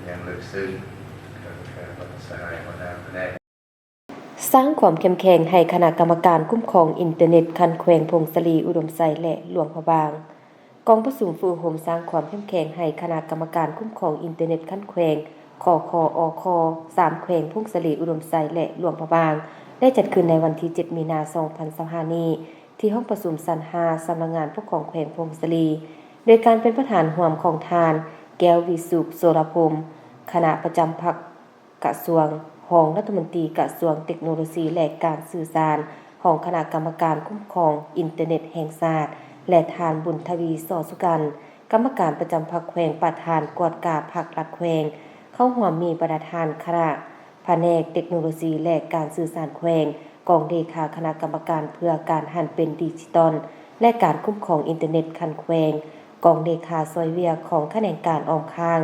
ຢ່າງເລິກເຊິ່ງ ທ່ານສະຫາຍຫົວໜ້າພະແນກ. ສ້າງຄວາມເຂັ້ມແຂງໃຫ້ຄະນະກຳມະການຄຸ້ມຄອງອິນເຕີເນັດຂັ້ນແຂວງຜົ້ງສາລີ, ອຸດົມໄຊ ແລະ ຫຼວງພະບາງ. ກອງປະຊຸມຝຶກອົບຮົມສ້າງຄວາມເຂັ້ມແຂງໃຫ້ຄະນະກຳມະການຄຸ້ມຄອງອິນເຕີເນັດຂັ້ນແຂວງ ຄຄອຄ ສາມແຂວງຜົ້ງສາລີ, ອຸດົມໄຊ ແລະ ຫຼວງພະບາງ ໄດ້ຈັດຂຶ້ນໃນວັນທີເຈັດ ມີນາ ສອງພັນຊາວຫ້ານີ້ ທີ່ຫ້ອງປະຊຸມຊັ້ນຫ້າ ສຳນັກງານປົກຄອງແຂວງຜົ້ງສາລີ ໂດຍການເປັນປະທານຮ່ວມຂອງທ່ານ ແກ້ວວິສຸກ ໂສລະພົມ ຄະນະປະຈຳພັກກະຊວງ, ຮອງລັດຖະມົນຕີກະຊວງເຕັກໂນໂລຊີ ແລະ ການສື່ສານ, ຮອງຄະນະກຳມະການຄຸ້ມຄອງອິນເຕີເນັດແຫ່ງຊາດ ແລະ ທ່ານ ບຸນທະວີ ສໍສຸກັນ ກຳມະການປະຈຳພັກແຂວງ, ປະທານກວດກາພັກລັດແຂວງ. ເຂົ້າຮ່ວມມີບັນດາທ່ານຄະນະພະແນກເຕັກໂນໂລຊີ ແລະ ການສື່ສານແຂວງ, ກອງເລຂາຄະນະກຳມະການເພື່ອການຫັນເປັນດິຈິຕອນ ແລະ ການຄຸ້ມຄອງອິນເຕີເນັດຂັ້ນແຂວງ, ກອງເລຂາຊ່ອຍວຽກຂອງຂະແໜງການອ້ອມຂ້າງ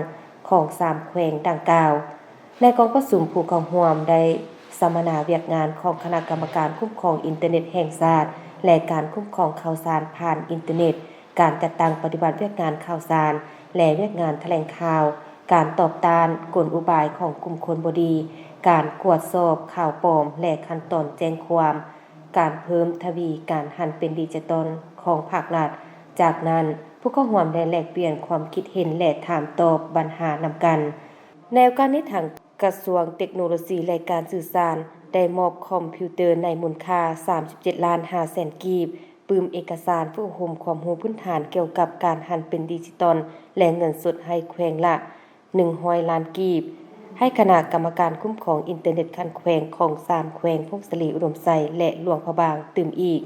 ຂອງສາມແຂວງດັ່ງກ່າວ. ໃນກອງປະຊຸມ, ຜູ້ເຂົ້າຮ່ວມໄດ້ສຳມະນາວຽກງານຂອງຄະນະກຳມະການຄຸ້ມຄອງອິນເຕີເນັດແຫ່ງຊາດ ແລະ ການຄຸ້ມຄອງຂ່າວສານຜ່ານອິນເຕີເນັດ, ການຈັດຕັ້ງປະຕິບັດວຽກງານຂ່າວສານ ແລະ ວຽກງານຖະແຫຼງຂ່າວ, ການຕອບຕ້ານກົນອຸບາຍຂອງກຸ່ມຄົນບໍ່ດີ, ການກວດສອບຂ່າວປອມ ແລະ ຂັ້ນຕອນແຈ້ງຄວາມ, ການເພີ່ມທະວີການຫັນເປັນດິຈິຕອນຂອງພາກລັດ. ຈາກນັ້ນ, ຜູ້ເຂົ້າຮ່ວມໄດ້ແລກປ່ຽນຄວາມຄິດເຫັນ ແລະ ຖາມຕອບບັນຫານຳກັນ. ໃນໂອກາດນີ້, ທາງກະຊວງເຕັກໂນໂລຊີ ແລະ ການສື່ສານ ໄດ້ມອບຄອມພິວເຕີໃນມູນຄ່າສາມສິບເຈັດລ້ານຫ້າແສນກີບ, ປຶ້ມເອກະສານຝຶກອົບຮົມຄວາມຮູ້ພື້ນຖານກ່ຽວກັບການຫັນເປັນດິຈິຕອນ ແລະ ເງິນສົດໃຫ້ແຂວງລະ ໜຶ່ງຮ້ອຍລ້ານກີບ, ໃຫ້ຄະນະກຳມະການຄຸ້ມຄອງອິນເຕີເນັດຂັ້ນແຂວງຂອງສາມແຂວງ ຜົ້ງສາລີ, ອຸດົມໄຊ ແລະ ຫຼວງພະບາງ ຕື່ມອີກ.